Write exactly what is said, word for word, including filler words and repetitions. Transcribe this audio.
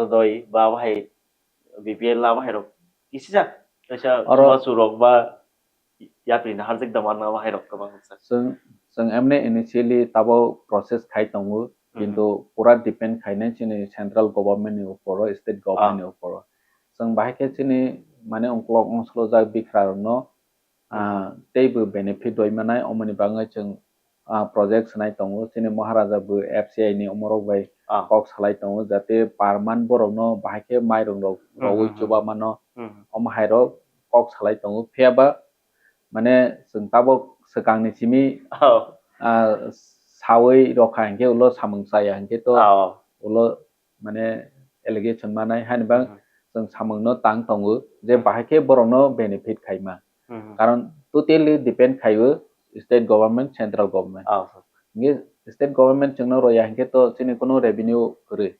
Doi ba bahai B P L la bahai rok kisijak kaisa Oro chubachu rok ba yapri na harjak da manna bahai rok kwbang sa. Chwng, chwng emne initially tabo process khai tongo, kintu pura depend khainai chini central government ni uporo, state government ni uporo. Chwng bahai khe chini mane ongkolok ongsolojak bikra rokno, ah, teibo benefit rwi manai, omoni bagwi chwng, ah, project swnai tongo. Chini Maharaja bo F C I ni omorok bai kok salai tongo, jate per month borokno bahai khe mairung rok rogwi chuba mano, omo hai rok kok salai tongo. Phiya ba mane chwng tabok swkang ni simi, ah, sawi rokha hinkhe ulo samung chaya hinkhe to ulo mane allegation manai hani bang chwng samung no tang tongo je bahai khe borok no benefit khaima. Karon totally depend khaiwi state government, central government. Hinkhe state government chwngno roya hinkhe to chini kuno revenue kwrwi.